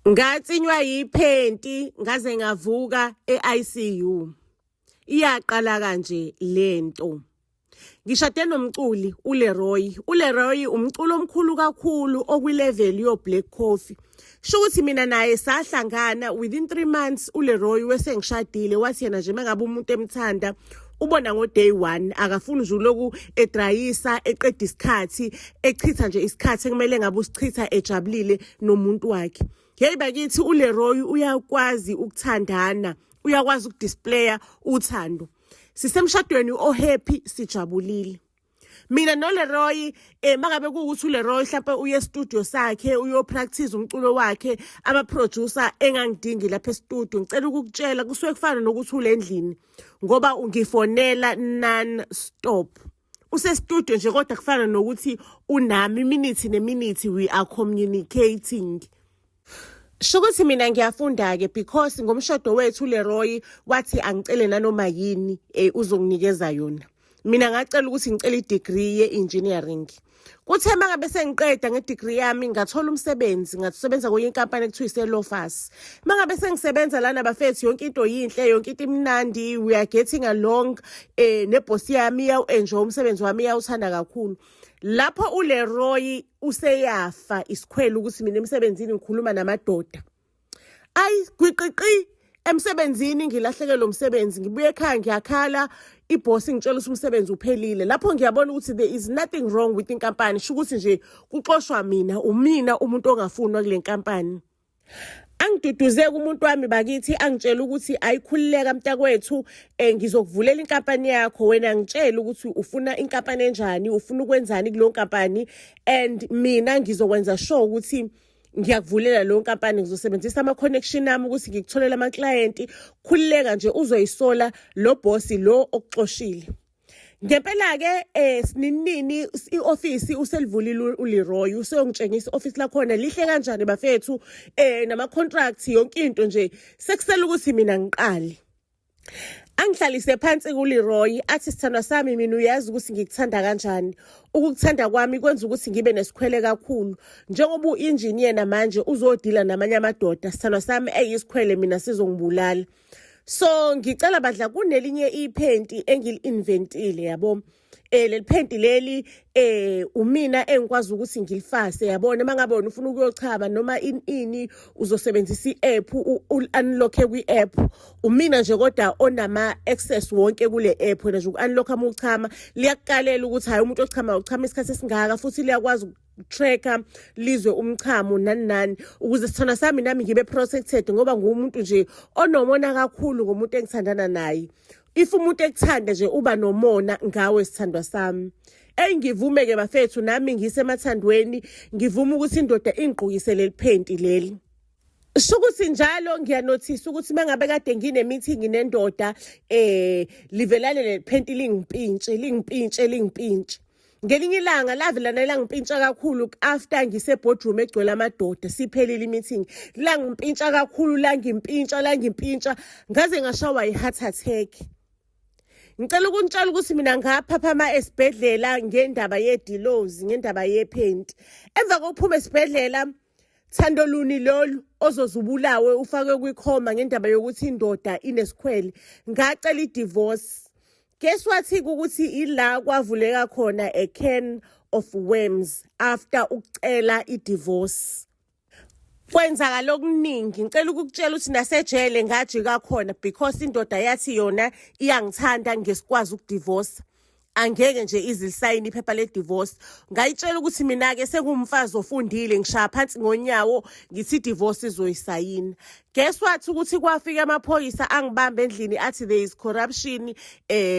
Ngatsinywa yiphenti ngaze ngavuka e-ICU. Iyaqala kanje lento. Ngishade nomculi uLeroy. ULeroy umculo omkhulu kakhulu okwi-level yo-Black Coffee. Sho ukuthi mina naye sahlangana within 3 months uLeroy wesengishadile wathi yena nje mengabe umuntu emthanda ubona ngo-day one akafuni nje uloku edrayisa eqeda isikhathi echitha nje isikhathi ekumele ngabe usichitha ejabulile nomuntu wakhe. Hey bakithi uLeroy uyakwazi ukuthandana, uyakwazi ukudisplaya uthando. Sisemshadweni ohappy sijabulile. Mina noLeroy mangabe kuwukuthi uLeroy mhlawumbe uye studio sakhe uyopractice umculo wakhe ama producer engangidingi lapha e-studio ngicela ukukutshela kusuke kufana nokuthi ulendlini ngoba ungifonela non stop. Use-studio nje kodwa kufana nokuthi unami minute neminute we are communicating. Sho ukuthi mina ngiyafunda-ke because ngomshado wethu uLeroy wathi angicele nanoma yini uzonginikeza yona. Mina ngacela ukuthi ngicela i-degree ye-engineering. Kuthe uma ngabe sengiqeda nge-degree yami ngathola umsebenzi ngasebenza kwenye inkampani ekuthiwa ise-Lofas. Uma ngabe sengisebenza lana bafethu yonke into yinhle yonke into imnandi we are getting along nebhosi yami iyawu-enjoy umsebenzi wami iyawuthanda kakhulu. Lapho uLeroy useyafa isikhwele ukuthi mina emsebenzini ngikhuluma namadoda. Ayi gwiqiqi emsebenzini ngilahlekelwe umsebenzi ngibuye ekhaya ngiyakhala ibhosi ngitshela ukuthi umsebenzi uphelile lapho ngiyabona ukuthi there is nothing wrong with inkampani sho ukuthi nje kuxoshwa mina umina umuntu ongafunwa kule nkampani. Angiduduzeke umuntu wami bakithi angitshela ukuthi ayikhululeka mntakwethu ngizokuvulela inkampani yakho wena ngitshela ukuthi ufuna inkampani enjani ufuna ukwenzani kuleyo nkampani and mina ngizokwenza sure ukuthi ngiyakuvulela leyo nkampani ngizosebenzisa ama-connection ami ukuthi ngikutholele ama-client khululeka nje uzoyisola lo boss lo okuxoshile. Ngempela-ke sininini i-ofisi uselivulile uLeroy useyongitshengisa i-ofisi lakhona lihle kanjani bafethu nama-contract yonke into nje sekusele ukuthi mina ngiqale. Angihlalise phansi kuLeroy athi sithandwa sami mina uyazi ukuthi ngikuthanda kanjani. Ukukuthanda kwami kwenza ukuthi ngibe nesikhwele kakhulu. Njengoba u-engineer namanje uzodila namanye amadoda sithandwa sami eyisikhwele mina sizongibulala. So ngicela bandla kunelinye iphenti engili-inventile yabo. Leli phenti leli umina engikwazi ukuthi ngilifase yabona mangabe wena ufuna ukuyochama noma ini uzosebenzisa i-app u-unlock kwi-app umina nje kodwa onama access wonke kule app wena nje uku-unlock uma uchama liyakukalela ukuthi hayi umuntu ochama uchama isikhathi esingaka futhi liyakwazi tracker lizwe umchamo nani nani ukuze sithanda sami nami ngibe protected ngoba ngumuntu nje onomona kakhulu ngomuntu engithandana naye. If umuntu ekuthanda nje uba nomona ngawe sithandwa sami. Eyi ngivume ke bafethu nami ngisemathandweni ngivuma ukuthi indoda ingigqokise leli phenti leli. Sho ukuthi njalo ngiyanothisa ukuthi mangabe kade ngine meeting nendoda livelane le phenti lingipintshe lingipintshe lingipintshe. Ngelinye ilanga lavelana langipintsha kakhulu after ngise boardroom egcwele amadoda siphelile i-meeting langimpintsha kakhulu langimpintsha langimpintsha ngaze ngashawa i-heart attack. Ngicela ukunitshela ukuthi mina ngaphaphama esibhedlela ngendaba yedilozi ngendaba yephenti. Emva kokuphuma esibhedlela thando luni lolu ozozubulawe ufakwe kwikhoma ngendaba yokuthi indoda inesikhwele ngacela i-divorce. Guess what ukuthi ila kwavuleka khona a can of worms after ukucela i-divorce. Kwenzakala okuningi ngicela ukukutshela ukuthi nasejele ngajika khona because indoda yathi yona iyangithanda ngesikwazi ukudivorce. Angeke nje izilisayini iphepha le-divorce. Ngayitshela ukuthi mina-ke sengumfazi ofundile ngishaya phansi ngonyawo ngithi i-divorce izoyisayina. Guess what ukuthi kwafika amaphoyisa angibamba endlini athi there is corruption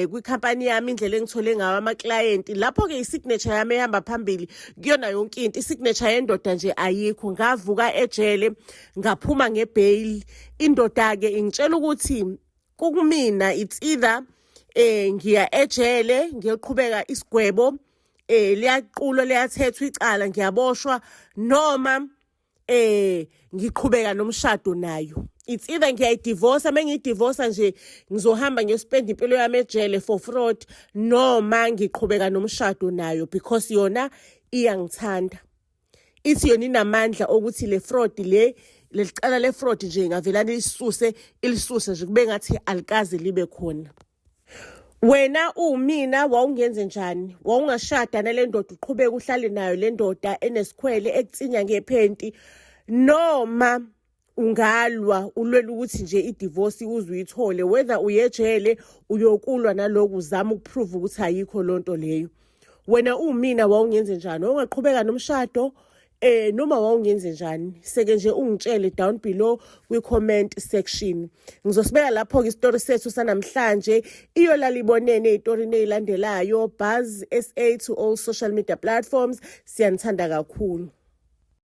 kwikhampani yami indlela engithole ngayo ama-client. Lapho-ke i-signature yami ehamba phambili kuyona yonke into i-signature yendoda nje ayikho. Ngavuka ejele ngaphuma ngebail. Indoda-ke ingitshela ukuthi kukumina it's either ngiya ejele ngiyoqhubeka isigwebo liyaqulwa liyathethwa icala ngiyaboshwa noma ngiqhubeka nomshado nayo. It's either ngiyayidivorce mengiyidivorce nje ngizohamba ngiyospend impilo yami ejele for fraud noma ngiqhubeka nomshado nayo because yona iyangithanda. Ithi yona inamandla okuthi le fraud le Leli cala le-fraud nje ingavelane ilisuse, ilisuse nje kube ngathi alikaze libe khona. Wena uwumina wawungenze njani? Wawungashada nale ndoda uqhubeke uhlale nayo le ndoda enesikhwele ekutsinya ngephenti noma ungalwa ulwela ukuthi nje i-divorce uze uyithole whether uyejele uyokulwa naloku uzama ukuprove ukuthi ayikho lonto leyo. Wena uwumina wawungenze njani? Wawungaqhubeka nomshado eh noma wawungenze njani? Seke nje ungitshele down below kwi comment section. Ngizosibeka lapho ke isitori sethu sanamhlanje. Iyolala ibonene ezitorini ezilandelayo. Buzz SA to all social media platforms. Siyanithanda kakhulu.